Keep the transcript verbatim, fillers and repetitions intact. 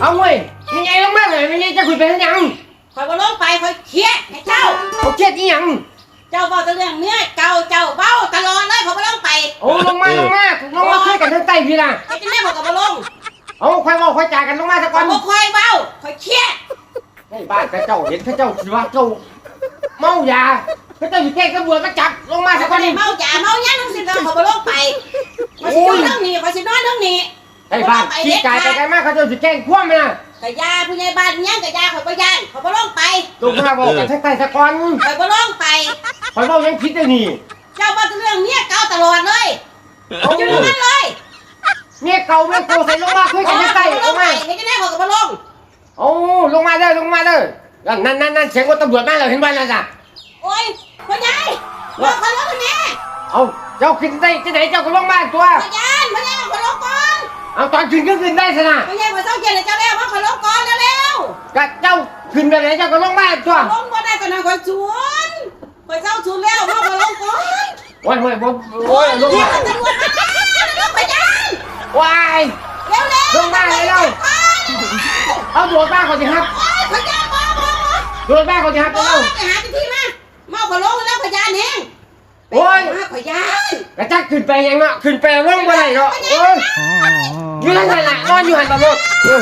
เอาเว้ย แม่ใหญ่ลงมาเลย แม่ใหญ่จะขึ้นไปเฮ็ดหยัง ข่อยบ่ลงไป ข่อยเครียดให้เจ้า เขาเครียดอีหยัง เจ้าเว้าแต่เรื่องเมียเก่า เจ้าเว้าตลอดเลย ข่อยบ่ลงไป โอ้ ลงมา ลงมา ลงมาคุยกันทางใต้พี้ล่ะ เฮ็ดจั่งใด๋ข่อยก็บ่ลง เอา ข่อยเว้าข่อยจากัน ลงมาซะก่อน ข่อยบ่ค่อยเว้า ข่อยเครียด ไอ้บ้านเขาเจ้าเห็นเขาเจ้าสิว่าเจ้าเมายา เขาเจ้าสิแจ้งตำรวจมาจับ ลงมาซะก่อน ข่อยบ่ได้เมายาเมาหยังทั้งสิ้น ข่อยบ่ลงไป ข่อยสิอยู่เทิงนี้ ข่อยสินอนเทิงนี้ ไอ้บ้าน บ่ลงไปเด็ดขาด ขี้กายไปไกลมาก เขาเจ้าสิแจ้งความนะ กะยา ผู้ใหญ่บ้านอิหยังกะยา ข่อยบ่ย้าน ข่อยบ่ลงไป ลงมาเว้ากันทางใต้ซะก่อน ข่อยบ่ลงไป ข่อยเว้าหยังผิดเด้อนี่ เจ้าเว้าแต่เรื่องเมียเก่าตลอดเลย เอา อยู่นำมันเลย เมียเก่า เมียเก่าใส่ ลงมาคุยกันทางใต้ ข่อยบ่ลงไป ลงมา เฮ็ดจั่งใด๋ข่อยก็บ่ลง โอ้ ลงมาเด้อ ลงมาเด้อ นั่น นั่น นั่น นั่น เสียงรถตำรวจมาแล้ว เห็นบ่นั่นน่ะ โอ๊ย พ่อใหญ่ ว่าข่อยลงแน่ เอา เจ้าขึ้นได้จั่งใด๋ เจ้าก็ลงมาตัว พ่อใหญ่ พ่อใหญ่ ข่อยลงก่อน เอา ตอนขึ้นก็ขึ้นได้ซะนะ พ่อใหญ่ ข่อยเซาเครียดแล้ว เจ้าแล้ว ว่าข่อยลงก่อนเร็วๆ ก็เจ้าขึ้นแบบไหน เจ้าก็ลงมาตัว ลงบ่ได้ ตอนนั้นข่อยสูน ข่อยเซาสูนแล้ว ว่าข่อยลงก่อน โอ้ย โอ้ย บ่ โอ้ย ลงมา ตำรวจมา ตำรวจมา ว้าย เร็วๆ ลงมาเลยเร็ว เอาโดดมาก่อนสิครับ โอ๊ย ข่อยย้าน บ่ บ่ บ่ โดดมาก่อนสิครับ บ่ เร็ว ไปหาวิธีมา มาข่อยลงแล้ว ข่อยย้านแฮง โอ๊ย มาข่อยย้าน กะจักขึ้นไปหยังเนาะ ขึ้นไปลงบ่ได้เนาะ โอ๊ย อยู่นั่นน่ะ นอนอยู่หั่นตำรวจ เออ